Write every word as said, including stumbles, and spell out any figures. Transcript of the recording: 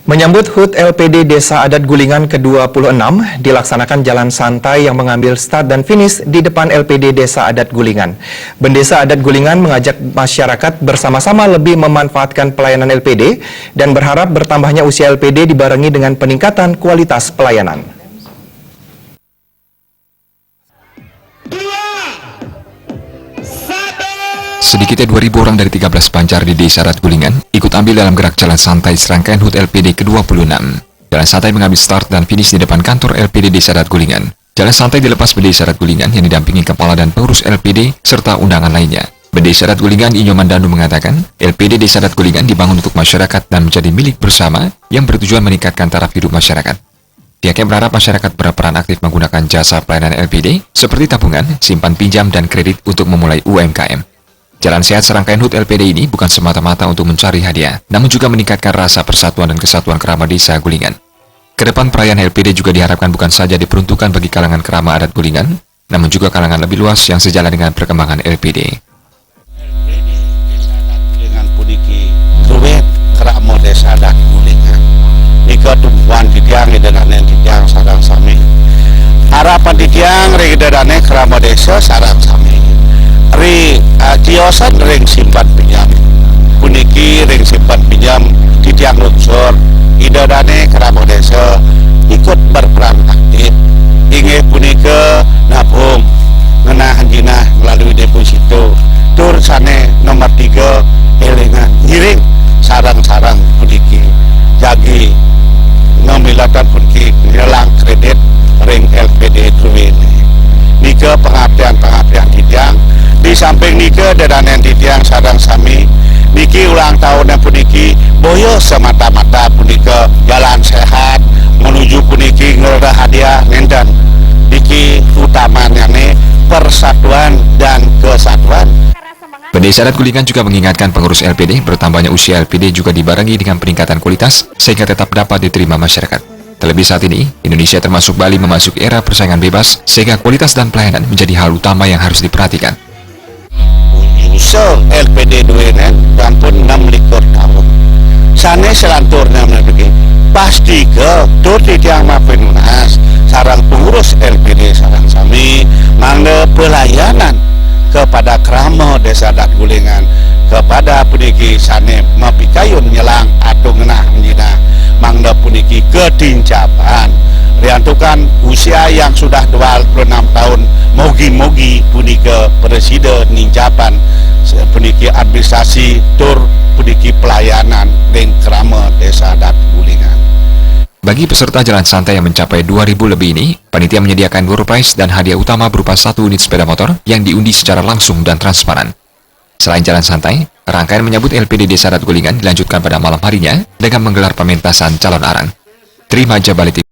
Menyambut hut L P D Desa Adat Gulingan kedua puluh enam, dilaksanakan jalan santai yang mengambil start dan finish di depan L P D Desa Adat Gulingan. Bendesa Adat Gulingan mengajak masyarakat bersama-sama lebih memanfaatkan pelayanan L P D dan berharap bertambahnya usia L P D dibarengi dengan peningkatan kualitas pelayanan. Sedikitnya dua ribu orang dari tiga belas banjar di Desa Adat Gulingan ikut ambil dalam gerak jalan santai serangkaian hut L P D kedua puluh enam. Jalan santai mengambil start dan finish di depan kantor L P D Desa Adat Gulingan. Jalan santai dilepas Bendesa Adat Gulingan yang didampingi kepala dan pengurus L P D serta undangan lainnya. Bendesa Adat Gulingan Inyoman Danu mengatakan, L P D Desa Adat Gulingan dibangun untuk masyarakat dan menjadi milik bersama yang bertujuan meningkatkan taraf hidup masyarakat. Pihaknya berharap masyarakat berperan aktif menggunakan jasa pelayanan L P D seperti tabungan, simpan pinjam, dan kredit untuk memulai U M K M. Jalan sehat serangkaian hut L P D ini bukan semata-mata untuk mencari hadiah, namun juga meningkatkan rasa persatuan dan kesatuan keramat desa Gulingan. Kedepan perayaan L P D juga diharapkan bukan saja diperuntukkan bagi kalangan keramat adat Gulingan, namun juga kalangan lebih luas yang sejalan dengan perkembangan L P D. Dengan puniki ruwet keramat desa adat Gulingan. Nika tumpuan titiang ida danen titiang sareng sami. Harapan titiang ring ida danen keramat desa sareng sami. Ri uh, tiosan ring simpan pinjam. Puniki ring simpan pinjam titiang lungsur ida danen keramat desa ikut berperan aktif. Inggih punika nabung ngenah jinah melalui deposito. Tur sane nomor tiga, elingan ngiring sareng-sareng puniki jagi ngambilatan puniki nyelang kredit ring L P D druene. Nika pengabdian-pengabdian titiang. Di samping nika dedanen titiang sareng sami niki ulang tahun puniki boya semata-mata punika jalan sehat menuju puniki ngerereh hadiah nenten. Niki utamanyane persatuan dan kesatuan. Bendesa Adat Gulingan juga mengingatkan pengurus L P D, bertambahnya usia L P D juga dibarengi dengan peningkatan kualitas sehingga tetap dapat diterima masyarakat. Terlebih saat ini, Indonesia termasuk Bali memasuki era persaingan bebas sehingga kualitas dan pelayanan menjadi hal utama yang harus diperhatikan. Usia L P D duenen sampun enam likur tahun. Sane selanturnya meniki pasti ke tur titiang mapinunas sareng pengurus L P D sareng sami mangda pelayanan kepada krama Desa Adat Gulingan kepada puniki sane mapikayun nyelang atung ngenah menjinah mangda puniki ketincapan. Riantukan usia yang sudah dua puluh enam tahun, mogi-mogi punika presida nincapan puniki administrasi tur puniki pelayanan ring krama Desa Adat Gulingan. Bagi peserta jalan santai yang mencapai dua ribu lebih ini, panitia menyediakan door prize dan hadiah utama berupa satu unit sepeda motor yang diundi secara langsung dan transparan. Selain jalan santai, rangkaian menyambut L P D Desa Adat Gulingan dilanjutkan pada malam harinya dengan menggelar pementasan calon arang. Terima Jabali T V.